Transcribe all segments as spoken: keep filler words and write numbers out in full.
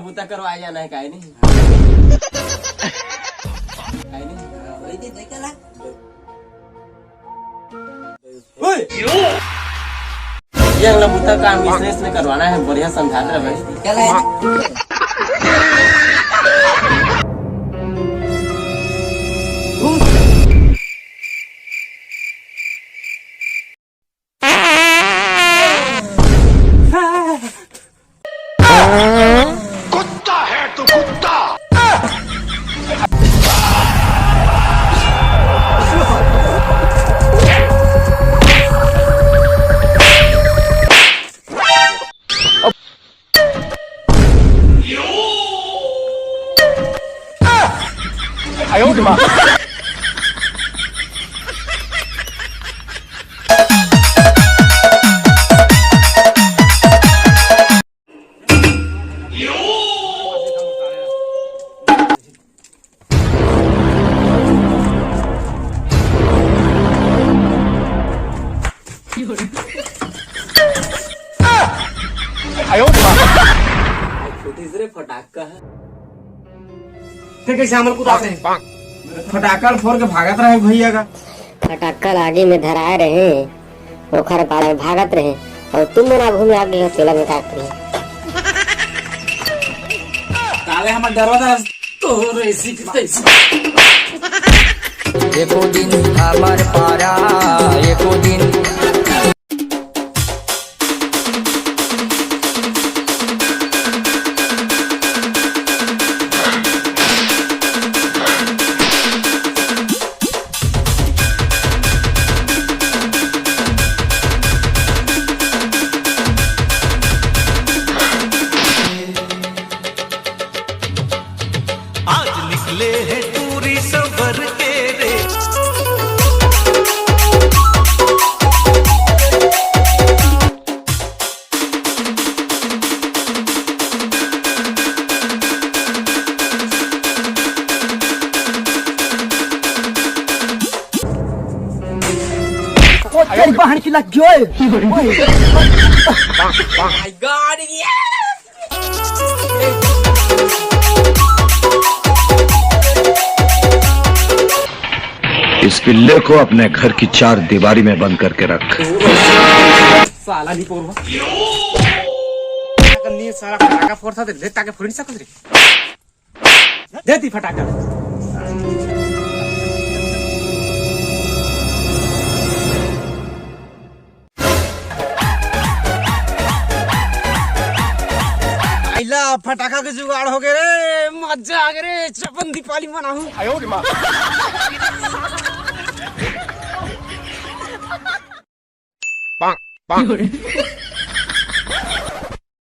मुता करवाए जाना है, काहे नहीं? काहे नहीं? ये अगला मुता काम इसने, इसने करवाना है, बढ़िया समझाते रहे भाई। चल आए। कुत्ता है तू, कुत्ता। छोटी से रे फटाका है। फिर कैसे हमर कुदात रहे? फटाका ल फोर के भागत रहे भैया का। फटाका ल आगी में धराए रहे, ओखर बाद में भागत रहे, अउ तुम मन आगू में आगे हो, तेला में काट रहे। काले हमर डरवा था, तो रे सीख तैसी। एको दिन हमर पारा, एको दिन। आज निकले हैं टूरी सबर के रे। अरे बाहर की लग गयो। इस पिल्ले को अपने घर की चार दीवारी में बंद करके रख। साला नहीं पोरवा। साला फटाका फोड़ था, दे ताके फोड़ नहीं सकत रे। दे दी फटाका। आइला फटाका के जुगाड़ हो गए रे, मजा आ गए रे, चपन दीपाली मनाहू।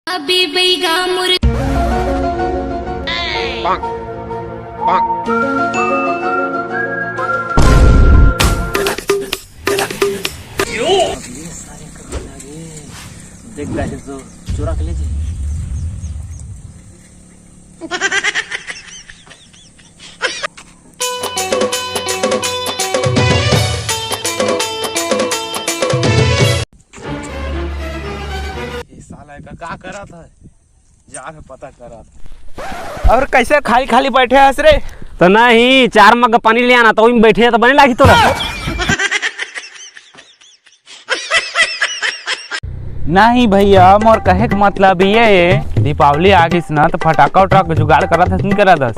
अबे बैगा मुर देख गाइस, जो चोरा के ले जी। ये साला का, का करा था? जा रहे पता करा था। और कैसे खाली खाली बैठे हस रे? तो नहीं, चार मग पानी ले आना, तो ओही में बैठे तो बने लागी तोला। नहीं भैया, मोर कहे के मतलब ये है, दीपावली आ गिस ना, तो फटाका उटाका के जुगाड़ करत हस, नहीं करत हस?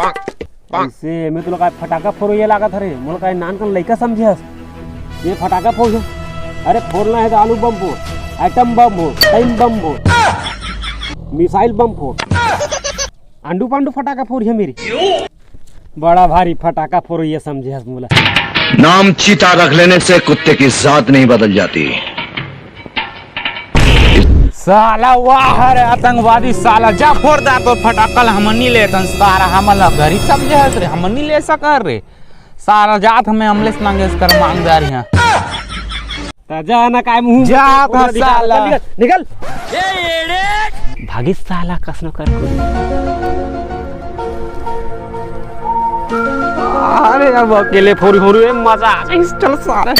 ऐसे में तो लगा फटाका फोड़ो ये लागत हरे, मोला का नान कन लइका समझे हस? ये फटाका फोड़, अरे फोड़ना है तो आलू बम फोड़, एटम बम फोड़, टाइम बम फोड़, मिसाइल बम फोड़, आंडू पांडू फटाका फोड़ है मेरी। बड़ा भारी फटाका फोड़ ये समझे हस मोला। नाम चीता रख लेने से कुत्ते की जात नहीं बदल जाती। साला वाह रे आतंकवादी साला, जा फोड़ दा तो फटाकल हमन नी लेतन सारा, हमन ला गरीब समझे हस रे, हमन नी ले सकन रे सारा, जात हमें अमलेश नागेश कर मांग जा रही हैं। त जा ना काय मुंह जा त साला। निकल। भागी साला कसनो कर। अरे अब अकेले फोरी फोरी मजा आ गई, चल साला।